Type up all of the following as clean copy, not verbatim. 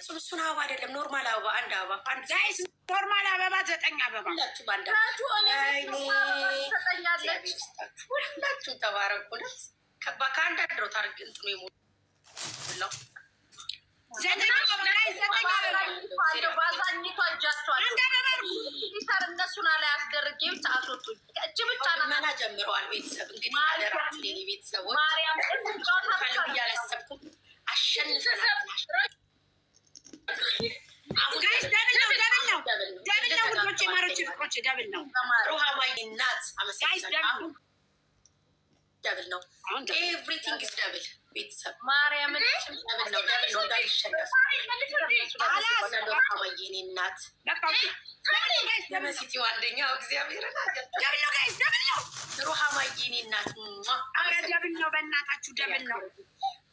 በፍጹም እሱን አበባ አይደለም፣ normal አበባ፣ አንድ አበባ፣ አንድ። Guys፣ normal አበባ፣ ዘጠኝ አበባ። ሁላችሁም አንድ። ራጁ እኔ ትሰጠኛለች። ሁላችሁም ተባረኩ። እውነት ከአንድ አድሮ ታርግ እንትኑ የሞላው። ዘጠኝ አበባ guys፣ ዘጠኝ አበባ። እንደው ባዛኝቷ እጃቸዋል። አንድ አበባ አድርጉ። ፊልተር እነሱን አላይ አስደርጌ ብቻ አስወጡኝ። እች ብቻ ናት። መና ጀምረዋል። ቤተሰብ እንግዲህ አደራችሁ የኔ ቤተሰቦች። ማርያም። ካልብ እያላሰብኩም አሸንፈናል። Guys፣ double ነው፣ double ነው፣ double ነው። ውዶቼ፣ ማሮቼ፣ ፍቅሮቼ፣ double ነው። ሩሃማዬ እናት። Guys። አመሰግናለሁ። Double አሁን ነው። Double ነው። አሁን double ነው። Everything is double ቤተሰብ። ማርያምን። Double ነው፣ double ነው፣ እንዳይሸነፍ። ሩሃማዬ የኔ እናት። በቃ okay። Double ነው guys፣ double ነው። የመሲቲው አንደኛው እግዚአብሔርን። Double ነው guys፣ double ነው። ሩሃማዬ የኔ እናት። ኧረ double ነው፣ በእናታችሁ double ነው።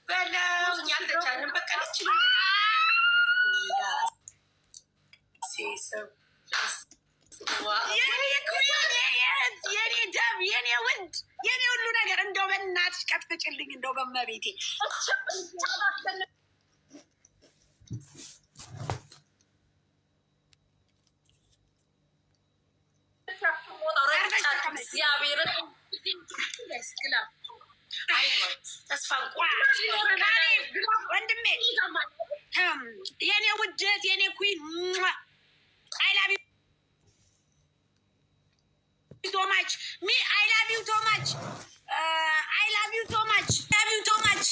በለው፣ እኛ አልተቻልንም። በቃ ልች ሰው። የኔ queen፣ የኔ ደም፣ የኔ ውድ፣ የኔ ሁሉ ነገር፣ እንደው በእናትሽ ቀጥቅጭልኝ፣ እንደው በመቤቴ። እግዚአብሔርን። ተስፋ። ወንድሜ፣ የኔ ውድት፣ የኔ queen፣ I love you so much, me, I love you so much, I love you so much, love you so much,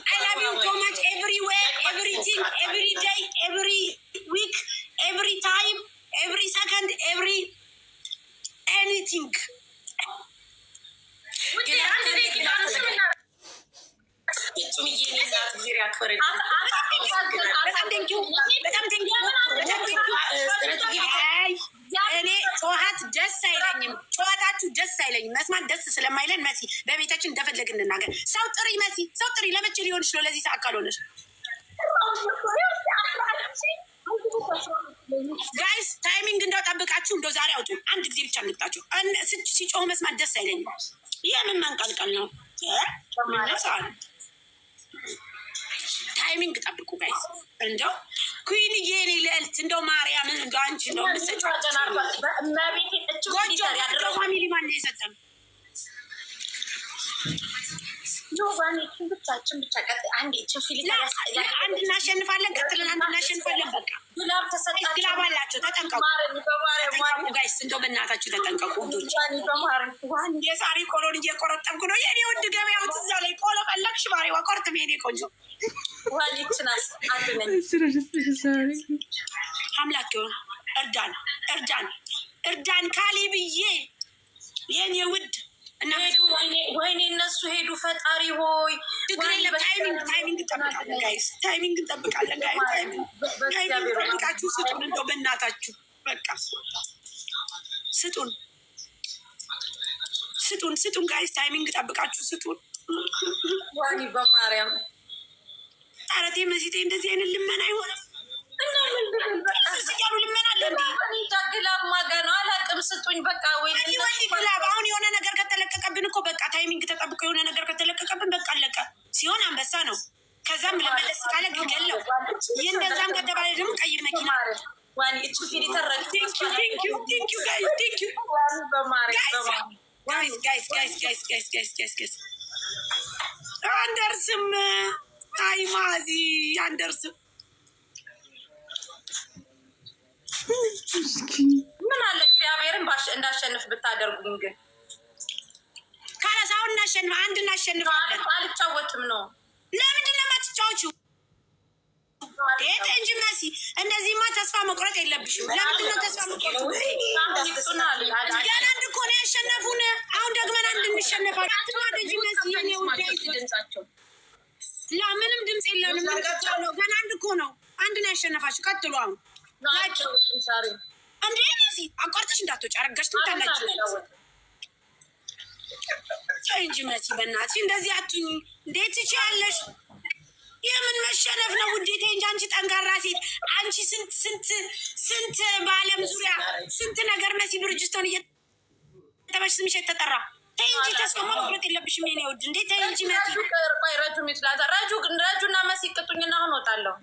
I love you so much, everywhere, everything, every day, every week, every time, every second, every anything. ፍጹም የኔ እናት፣ እግዚአብሔር ያክብርልኝ። በጣም thank you፣ በጣም thank you፣ በጣም thank you። አይ እኔ ጨዋት ደስ አይለኝም፣ ጨዋታችሁ ደስ አይለኝም። መስማት ደስ ስለማይለን መሲ በቤታችን እንደፈለግን እንናገር። ሰው ጥሪ መሲ፣ ሰው ጥሪ። ለመቼ ሊሆንሽ ነው? ለዚህ ሰዓት ካልሆነሽ። Guys፣ timing እንደው ጠብቃችሁ እንደው ዛሬ አውጡ። አንድ ጊዜ ብቻ እንቅጣችሁ። ሲጮህ መስማት ደስ አይለኝም። የምን መንቀልቀል ነው? ምነው ሰዓት timing ጠብቁ guys። እንደው queen ዬ፣ የኔ ልዕልት፣ እንደው ማርያምን፣ እንደው አንቺ እንደው የምትሰጪው ጎጆ ጎጆ family ማን ነው የሰጠን? አንድ እናሸንፋለን። ቀጥለን አንድ እናሸንፋለን። በቃ glove አላቸው። ተጠንቀቁ፣ ተጠንቀቁ guys፣ እንደው በእናታችሁ ተጠንቀቁ ውዶች። የሳሪ ቆሎን እየቆረጠምኩ ነው። የኔ ውድ ገበያው ትዝ አለኝ። ቆሎ ፈለግሽ ማሪዋ? ቆርጥም የኔ ቆንጆ። አምላክ ይሁን፣ እርዳን፣ እርዳን፣ እርዳን። ካሌብዬ የኔ ውድ እና ወይኔ እነሱ ሄዱ። ፈጣሪ ሆይ። ችግር የለም። Timing እንጠብቃለን guys፣ timing እንጠብቃለን guys። Timing ጠብቃችሁ ስጡን፣ እንደው በእናታችሁ በቃ ስጡን፣ ስጡን፣ ስጡን guys፣ timing ጠብቃችሁ ስጡን። ዋኒ በማርያም። ኧረ ተይ መሲቴ፣ እንደዚህ አይነት ልመና አይሆንም። እያሉ ልመና አለ እንዴ? Glove ማጋ ነው አላውቅም። ስጡኝ በቃ ወይ። ወይ glove አሁን የሆነ ነገር ከተለቀቀብን እኮ በቃ timing ተጠብቆ የሆነ ነገር ከተለቀቀብን በቃ አለቀ። ሲሆን አንበሳ ነው። ከዛም ለመለስ ካለ ግልገል ነው። ይህ እንደዛም ከተባለ ደግሞ ቀይ መኪና። ዋኒ እቺ filter Thank you, thank you guys, thank you guys, guys, guys, guys, guys, guys, guys, guys፣ አንደርስም። አይ ማዚ አንደርስም። ምን አለ እግዚአብሔርን እንዳሸንፍ ብታደርጉኝ ግን። ካላስ አሁን እናሸንፍ፣ አንድ እናሸንፋለን። አልጫወትም ነው። ለምንድን ነው የማትጫወቺው? እንጂ መሲ፣ እንደዚህማ ተስፋ መቁረጥ የለብሽም። ለምንድን ነው ተስፋ መቁረጥ? ገና አንድ እኮ ነው ያሸነፉን። አሁን ደግመን አንድ እንሸነፋለን። አትናደጂ መሲ፣ የኔ ውድ። ምንም ድምፅ የለንም። ገና አንድ እኮ ነው። አንድ ነው ያሸነፋችሁ። ቀጥሉ አሁን። እንዴ መሲ፣ አቋርጠሽ እንዳትወጪ፣ አረጋሽ ትምታላችሁ እንጂ መሲ፣ በእናትሽ እንደዚህ አትሁኚ። እንዴት ትችያለሽ? የምን መሸነፍ ነው ውዴቴ? እንጂ አንቺ ጠንካራ ሴት፣ አንቺ ስንት ስንት ስንት በዓለም ዙሪያ ስንት ነገር መሲ ብርጅስቶን እየተበሽ ስምሽ የተጠራ፣ ተይ እንጂ፣ ተስፋ መቁረጥ የለብሽም የኔ ውድ። እንዴ ተይ እንጂ መሲ። ረጁ ረጁ እና መሲ ቅጡኝና አሁን እመጣለሁ።